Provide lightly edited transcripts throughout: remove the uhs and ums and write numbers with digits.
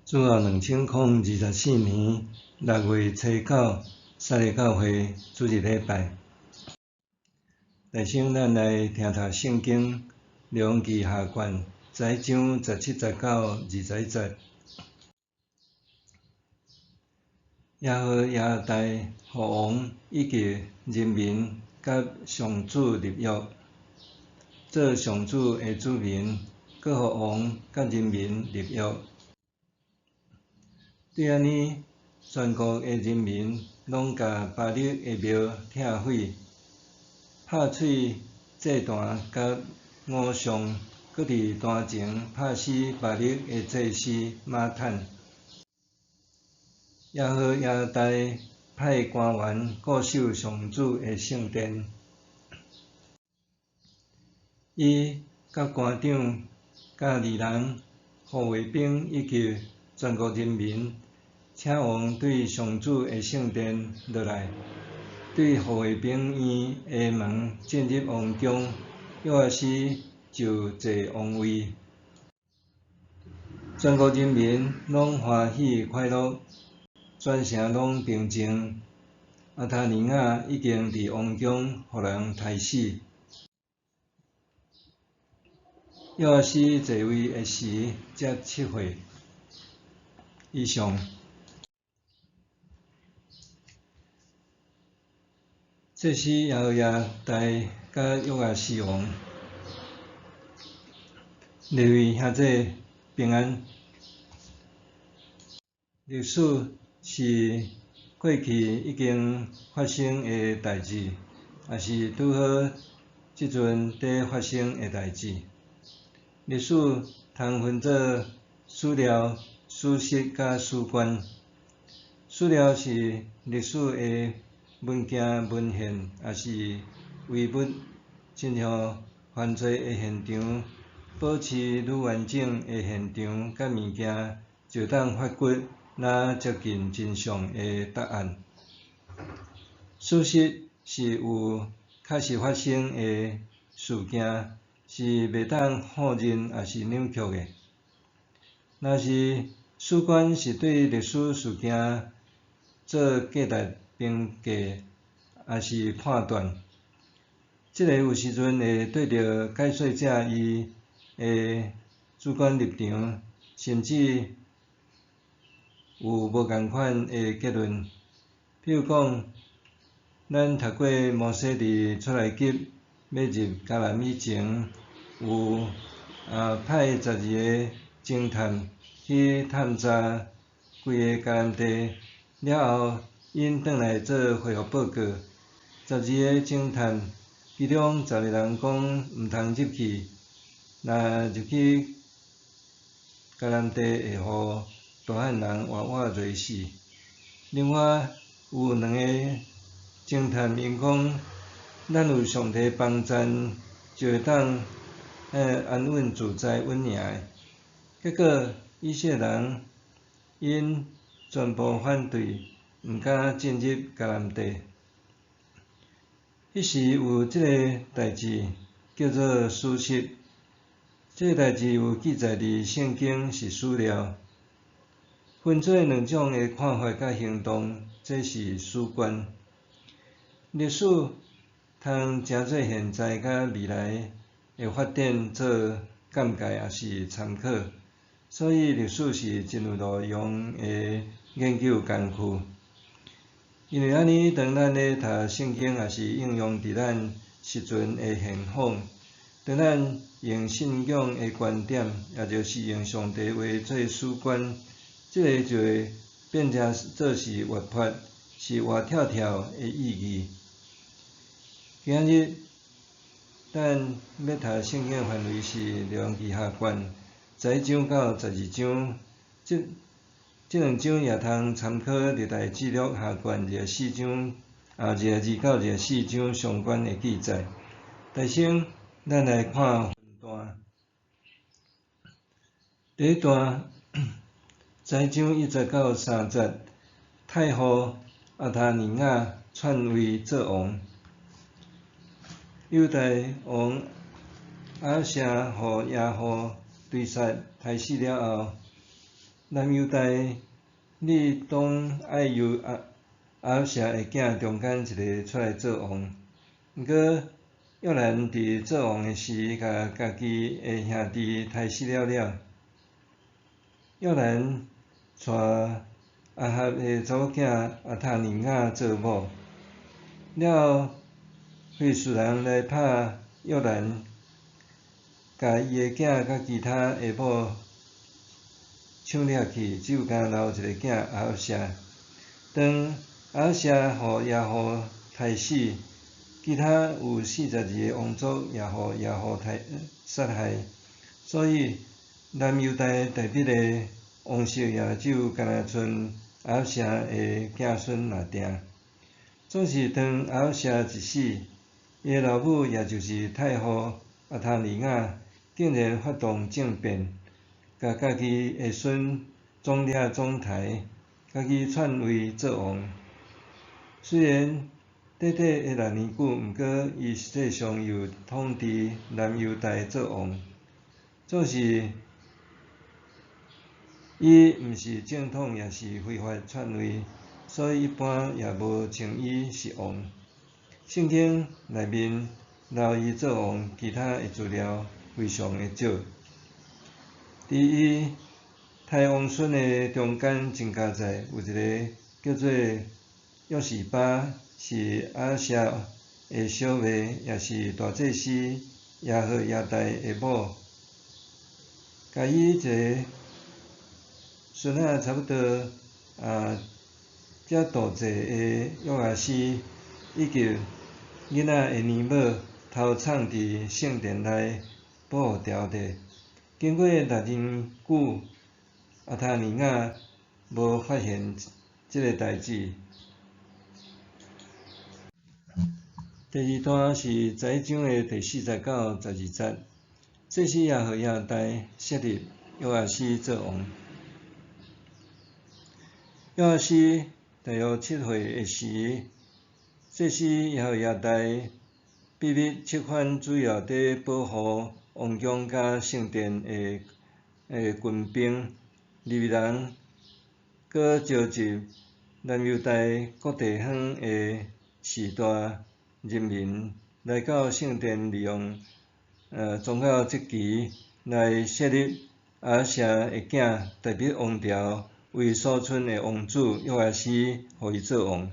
主後2024年6月初9，撒勒教會主日禮拜。首先，咱來聽讀聖經《列王紀下卷》11章17節到21節。耶何耶大予王以及人民佮上主立約，做上主的子民，閣予王佮人民立約。對按呢，全國的人民攏共巴力的廟拆毀，拍碎祭壇佮偶像，閣佇壇前拍死巴力的祭司馬坦。耶何耶大派官員固守上主的聖殿，伊佮官長、佮義人、護衛兵以及全國人民，請王對上主的聖殿落來，對護衛兵院的門進入王宮，約阿斯就坐王位。全國人民攏歡喜快樂，全城攏平靜。亞他利雅已經佇王宮予人刣死。約阿斯在位的時才7歲。以上。祭司耶何耶大佮約阿斯王，利未兄弟平安。歷史是過去已經發生的代誌，抑是拄好這陣佇發生的代誌。歷史通分做史料、史實佮史觀。史料是歷史的文件、文獻，抑是遺物，親像犯罪的現場，保持愈完整的現場佮物件，就會當發掘若接近真相的答案。史實是有確實發生的事件，是袂當否認抑是扭曲的。若是史觀是對歷史事件做價值評價，抑是判斷，這个有時陣會對著解說者伊的主觀立場，甚至有無仝款的結論。比如講，咱讀過摩西佇出埃及欲入迦南以前，有派12个偵探去探查規个迦南地，了後𪜶轉來做恢復報告。12个偵探，其中10个人講毋通入去，若入去迦南地會予大漢人活活蹂死。另外有兩個偵探𪜶講，咱有上帝幫贊，就會當安穩自在穩贏的。結果以色列人𪜶全部反對，毋敢進入迦南地。彼時有這个代誌叫做史實，這个代誌有記載佇聖經是史料。分做兩種的看法佮行動，這是史觀。歷史通成做現在佮未來的發展做鑑戒抑是參考，所以歷史是真有路用的研究工具。因為按呢，當咱咧讀聖經，抑是應用佇咱實陣的現況，當咱用信仰的觀點，也就是用上帝話做史觀，這个就會變成做是活潑、是活跳跳的意義。今仔日咱欲讀聖經的範圍是列王紀下卷11章到12章，這兩章也通參考歷代志錄下卷24章22到24章相關的記載。首先，咱來看分段。第一段，11章1節到3節，太后亞他利雅篡位做王。猶大王亞撒予耶戶追殺刣死了後，南猶大，你當愛由亞哈謝的囝中間一个出來做王。毋過約蘭佇做王的時，共家己的兄弟刣死了了。約蘭娶亞哈的查某囝亞他利雅做某。了後，非利士人來拍約蘭，共伊的囝佮其他的某搶掠去，只有干焦留一个囝亞哈謝。當亞哈謝予耶戶刣死，其他有42个王族也予耶戶刣殺害，所以南猶大大衛的王室也只有干焦賰亞哈謝的囝孫若定。總是當亞哈謝一死，伊的老母也就是太后亞他利雅，竟然發動政變，共家己的孫總掠總刣，家己篡位做王。雖然短短的6年久，毋過伊實際上又統治南猶大做王。總是伊毋是正統，也是非法篡位，所以一般也無稱伊是王。聖經內面留伊做王，其他的資料非常的少。佇伊刣王孫的中間真佳哉，有一个叫做約示巴，是亞哈謝的小妹，也是大祭司耶何耶大的某。共伊一个孫仔差不多才度歲的約阿斯，以及囡仔的娘母偷藏佇聖殿內保護牢的。經過6年久，亞他利雅無發現這个代誌。第二段是11章的第4節到12節，祭司耶何耶大設立約阿斯做王。約阿斯大約7歲的時，祭司耶何耶大秘密策反主要佇保護王宮佮聖殿的軍兵利未人，閣召集南猶大各地方的士大人民來到聖殿，利用宗教節期來設立亞哈謝的囝大衛王朝為所剩的王子約阿斯，予伊做王。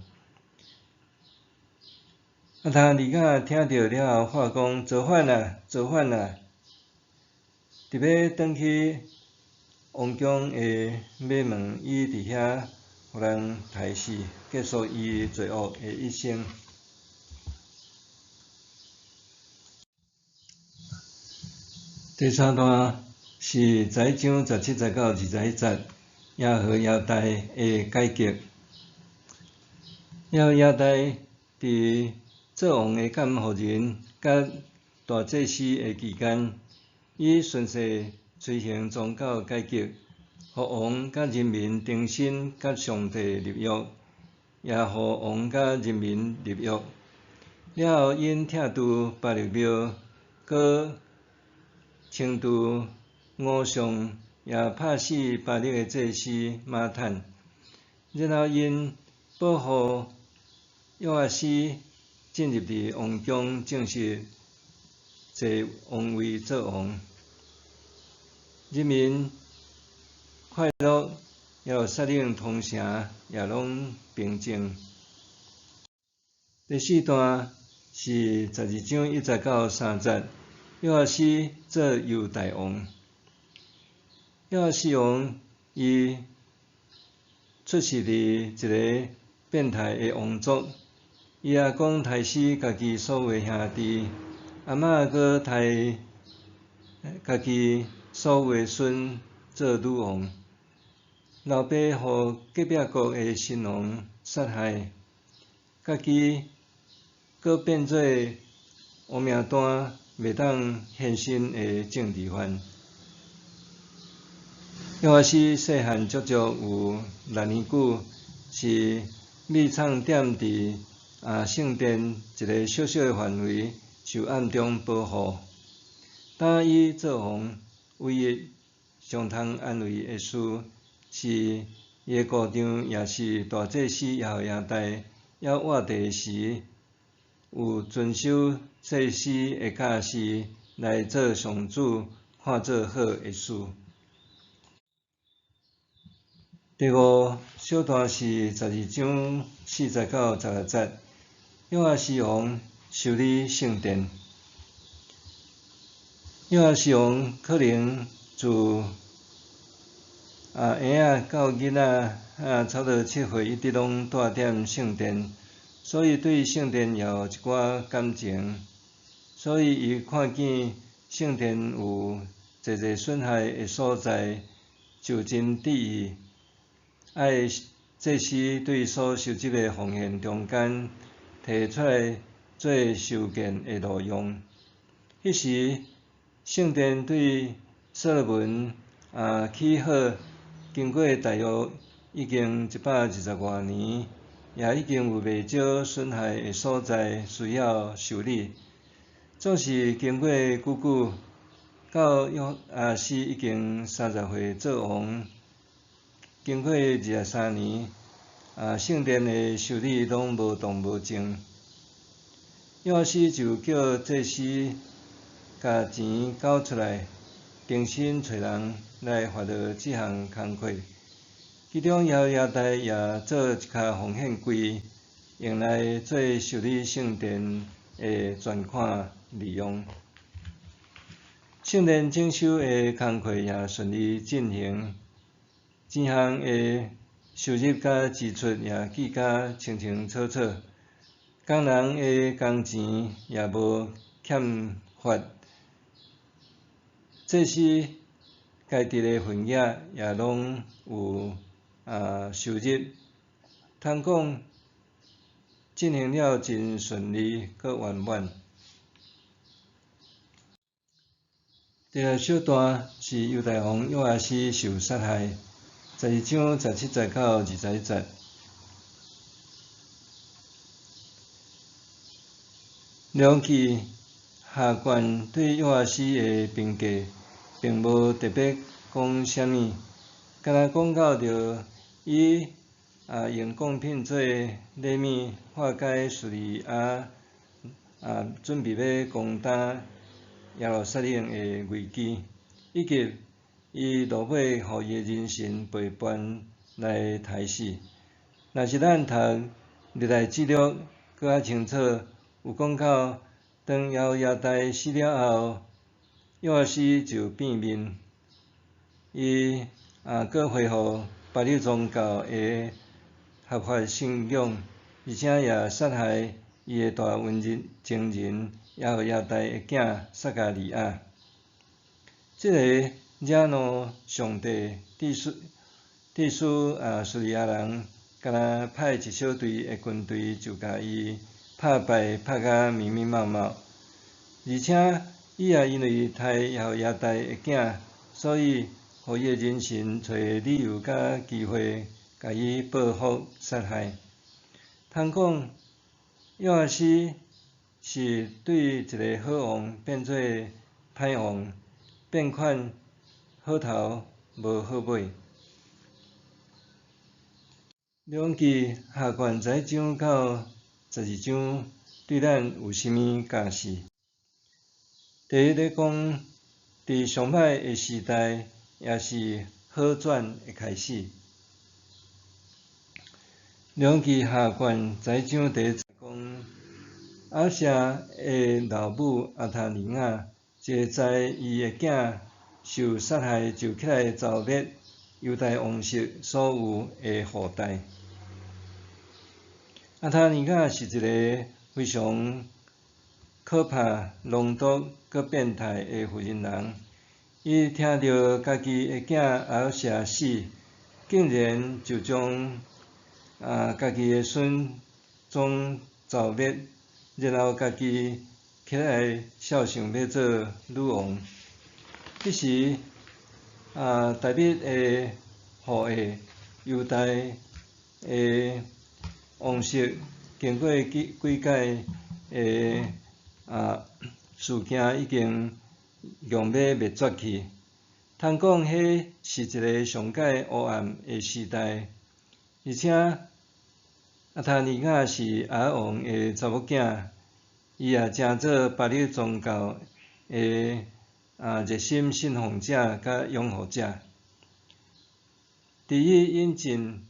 亞他利雅聽著了後，喊講：造反啊！造反啊！佇欲轉去王宮的尾門，伊佇遐予人刣死，結束伊罪惡的一生。第三段是11章17節到21節，耶何耶大的改革。耶何耶大佇做王的監護人佮大祭司的期間，伊順勢推行宗教改革，予王佮人民重新佮上帝立約，也予王佮人民立約。了後，𪜶拆除巴力廟，閣清除偶像，也拍死巴力的祭司瑪坦。然後，𪜶保護約阿斯進入佇王宮，正式坐王位做王。人民快樂，耶路撒冷通城也攏平靜。第四段是12章1節到3節，約阿斯做猶大王。約阿斯王伊出世佇一个變態的王族，伊阿公刣死家己所有的兄弟，阿嬷閣刣家己所有的孫做女王，老爸予隔壁國的新王殺害，家己閣變做烏名單袂當現身的政治犯。約阿斯細漢足足有6年久，是秘藏踮佇聖殿一个小小的範圍，受暗中保護。當伊做王，唯一上通安慰的事，是伊的姑丈，也是大祭司耶何耶大犹活佇時，有遵守祭司的教示來做上主看做好的事。第五小段是12章4節到16節，約阿施王修理聖殿。約阿施王可能自嬰仔到囡仔差不多7歲，一直攏蹛踮聖殿，所以對聖殿也有一寡感情。所以伊看見聖殿有濟濟損害的所在，就真致意愛祭司對所收集的奉獻中間提出來做修建的路用。彼時聖殿對所羅門起好，經過大約已經120外年，也已經有袂少損害的所在需要修理。總是經過久久，到約阿施已經30歲做王，經過23年，聖殿的修理攏無動無靜。約阿施就叫祭司共錢繳出來，重新揣人來發落這項工課。其中耶何耶大也做一跤奉獻櫃，用來做修理聖殿的專款利用。聖殿整修的工課也順利進行，錢項的收入佮支出也記甲清清楚楚，工人的工錢也無欠發，祭司該得的份額也攏有收入，通講進行了真順利，閣圓滿。第二小段是猶大王約阿施受殺害，12章17節到21節。列王紀下卷對約阿施的評價，並無特別講啥物，敢若講到著伊用貢品做禮物化解敘利亞準備欲攻打耶路撒冷的危機，以及伊落尾予伊的人臣背叛來刣死。若是咱讀歷代志錄，閣較清楚，有講到當耶何耶大死了後，約阿施就變面，伊閣恢復巴力宗教的合法信仰，而且也殺害伊的大恩人情人耶何耶大的囝撒迦利亞。這个惹怒上帝，致使敘利亞人敢若派一小隊的軍隊就共伊拍敗，拍甲密密麻麻。而且伊也因為刣耶何耶大的囝，所以予伊的人臣揣理由佮機會，共伊報復殺害。通講約阿施是對一个好王變做歹王，變款好頭無好尾。列王紀下卷11章到12章對咱有啥物教示？第一咧講，佇上歹的時代，也是好轉的開始。列王紀下卷十一章第一節講，亞哈謝的老母亞他利雅，一知伊的囝受殺害，就起來剿滅猶大王室所有的後代。亞他利雅是一个非常可怕、濃毒、閣變態的婦人人。伊聽著家己的囝亞哈謝死，竟然就將家己的孫總剿滅，然後家己起來肖想欲做女王。彼時，大衛的後裔猶大的王室，經過幾幾擺的事件，已經強欲滅絕去。通講彼是一个上蓋烏暗的時代，而且亞他利雅是亞哈王的查某囝，伊也成做巴力宗教的熱心信奉者佮擁護者。佇伊引進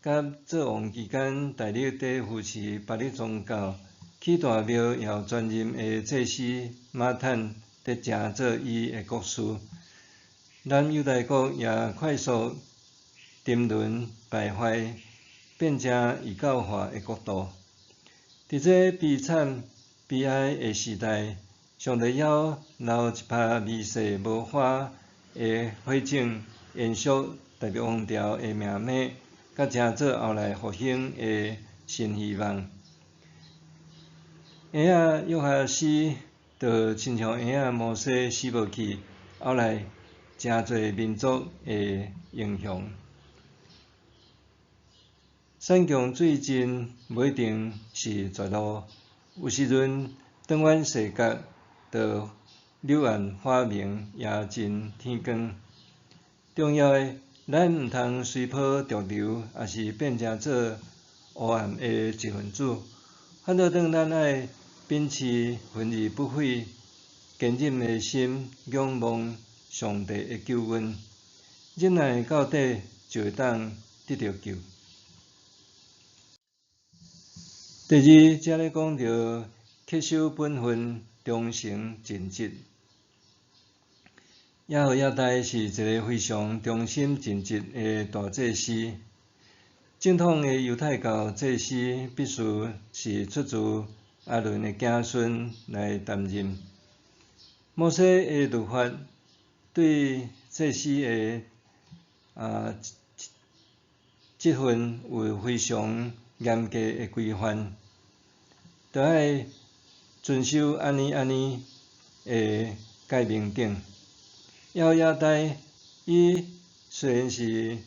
佮做王期間，大力佇扶持巴力宗教，起大廟也有專任的祭司馬坦佇成做伊的國師。南猶大國也快速沉淪敗壞，變成異教化的國度。佇這悲慘悲哀的時代，上帝猶留一拍微細無花的火種，延續大衛王朝的命脈，佮成做後來復興的新希望。嬰仔約哈斯就親像嬰仔摩西死無去，後來成做民族的英雄。山窮水盡無一定是絕路，有時陣轉彎踅角，就柳暗花明也真天光。重要的，咱毋通隨波逐流，抑是變成做黑暗的一份子。反倒轉咱愛秉持奮而不悔、堅忍的心，仰望上帝的救恩，忍耐到底，就會當得著救。第二，這咧講著恪守本分、忠誠盡職。耶何耶大是一个非常忠心盡職的大祭司。正統的猶太教祭司必須是出自亞倫的子孫來擔任。摩西的律法對祭司的職分有非常嚴格的規範，著愛遵守按呢按呢的誡命等。耶何耶大伊雖然是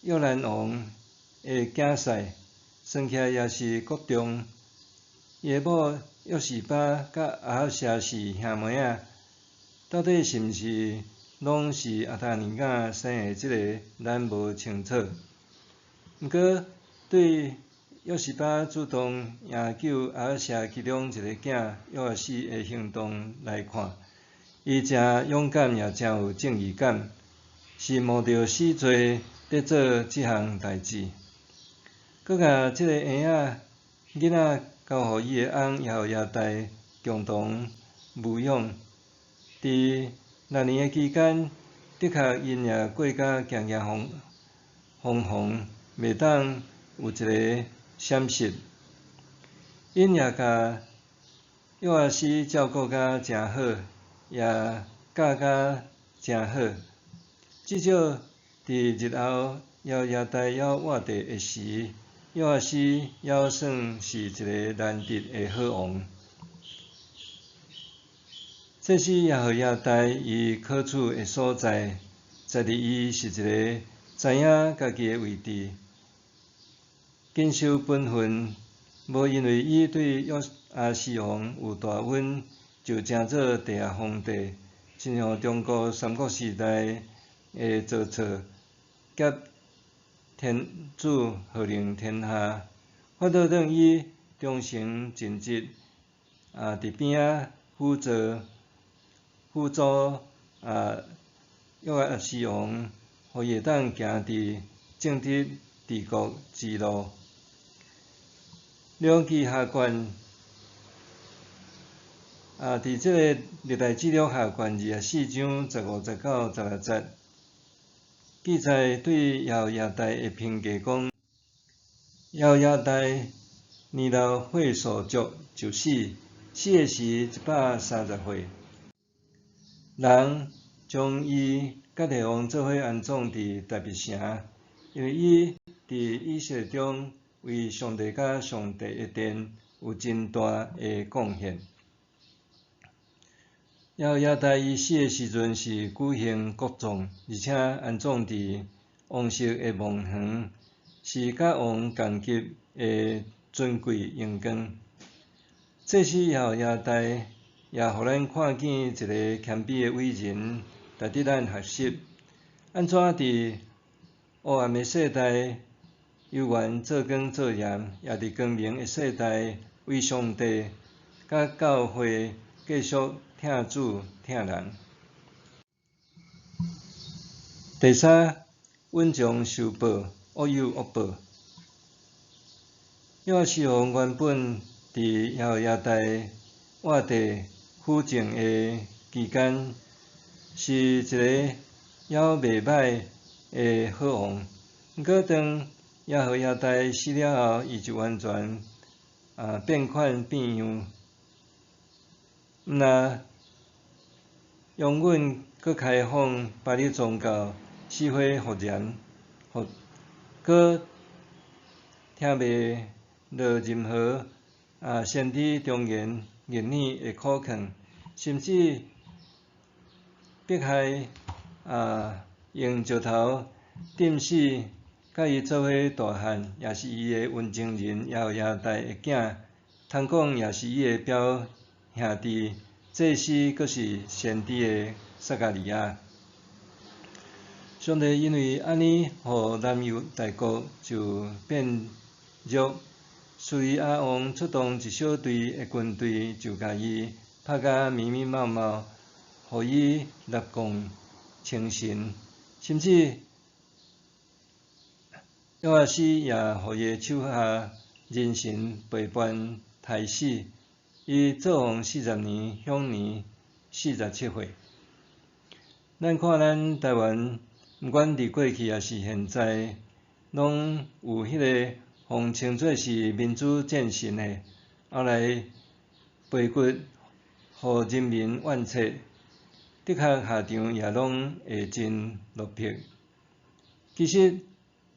約蘭王的囝婿，算起來也是國中。伊的某約示巴佮亞哈謝是兄妹仔，到底是毋是攏是亞他利雅生的？這个咱無清楚。毋過對約示巴主動營救亞哈謝其中一个囝約阿斯的行動來看，伊誠勇敢也誠有正義感，是冒著死罪佇做這項代誌。閣共這个嬰仔囡仔交予伊的翁耶何耶大共同撫養，佇6年的期間，的確𪜶也過甲驚驚慌慌，袂當有一个閃失。𪜶也共約阿斯照顧甲誠好，也教甲誠好。至少佇日後耶何耶大猶活著的時，約阿斯猶算是一个難得的好王。祭司耶何耶大伊可取的所在，在佇伊是一个知影家己的位置，謹守本分，無因為伊對約阿斯王有大恩，就成做地下皇帝，親像中國三國時代的曹操，挾天子號令天下，反倒轉伊忠誠盡職，佇邊仔輔助約阿斯王，予伊會當行佇正直治國之路。列王紀下卷，佇這个歷代志錄下卷24章15節到16節，記載對耶何耶大的評價講：耶何耶大年老歲數足就死，死的時130歲。人將伊佮列王做伙安葬佇大衛城，因為伊佇以色列中為上帝佮上帝的殿有真大的貢獻。耶何耶大伊死的時陣是舉行國葬，而且安葬佇王室的墓園，是佮王仝級的尊貴榮光。祭司耶何耶大也予咱看見一个謙卑的偉人，值得咱學習。按怎佇黑暗的世代猶原做光做鹽，也佇光明的世代為上帝佮教會繼續疼主疼人。第三，穩中受報，惡有惡報。約阿施王原本佇耶何耶大活地輔政的期間，是一个猶袂䆀的好王。毋過當耶何耶大死了後，伊就完全變款變樣，毋若容忍閣開放巴力宗教，死火復燃，閣聽袂落任何先知忠言逆耳的苦勸，甚至迫害用石頭釘死佮伊做伙大漢，也是伊的溫情人耶何耶大的囝，通講也是伊的表兄弟，祭司閣是先知的撒迦利亞。上帝因為按呢，予南猶大國就變弱。敘利亞王出動一小隊的軍隊，就共伊拍甲密密麻麻，予伊立貢稱臣，甚至約阿施也予伊的手下人臣背叛刣死。伊做王40年，享年47歲。咱看咱台灣，毋管佇過去抑是現在，攏有彼个予稱做是民主戰神的，後來背骨予人民怨斥，的確下場也攏會真落魄。其實，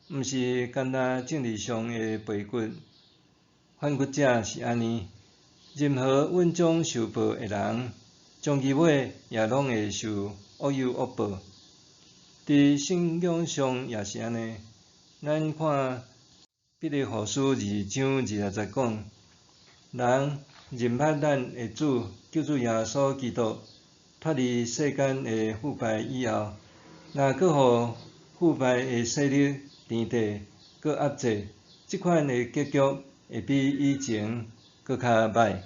毋是干焦政治上的背骨，反骨者是按呢，任何穩中受報的人，終其尾也攏會受惡有惡報。佇信仰上也是按呢，咱看彼得後書2章26節講，人認捌咱的主救主耶穌基督，脫離世間的腐敗以後，若閣予腐敗的勢力纏縛、閣壓制，這款的結局會比以前閣較䆀。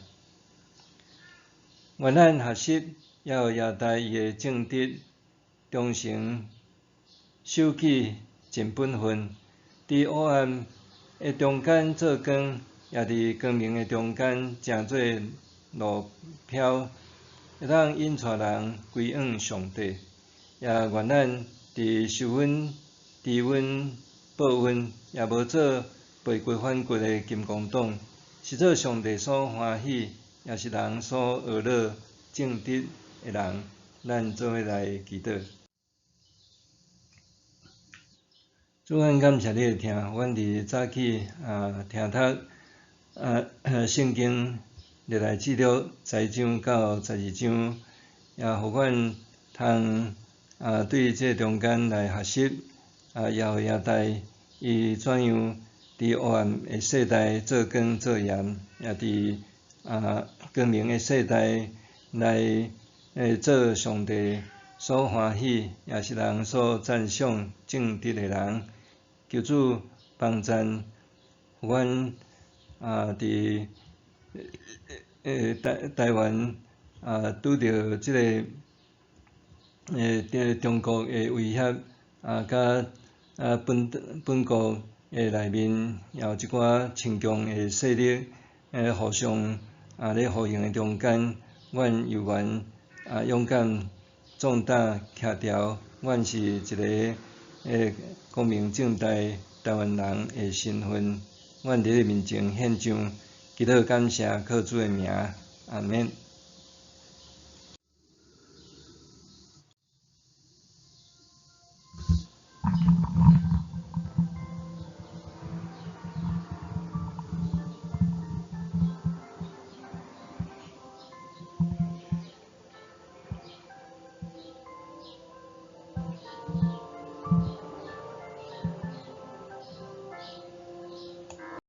願咱學習耶何耶大伊的正直、忠誠、守己、盡本分，佇黑暗的中間做光，也佇光明的中間成做路標，會當引帶人歸向上帝。也願咱佇受恩、知恩、報恩，也無做背骨反骨的金剛黨，是做上帝所歡喜，也是人所學樂正直的人。咱做伙來祈禱。主，阮感謝你的疼，予阮佇早起聽讀聖經歷代志錄10章到12章，也予阮通對這中間來學習耶何耶大伊怎樣佇黑暗的世代做光做鹽，也佇光明的世代來做上帝所歡喜，也是人所讚賞正直的人。求主幫贊，予阮佇台灣拄著這个中國的威脅佮本國的內面也有一寡親共的勢力互相咧呼應的中間，阮猶原勇敢壯膽徛牢，阮是一个光明正大台灣人的身份，阮佇你面前獻上，祈禱感謝，靠主的名，阿們。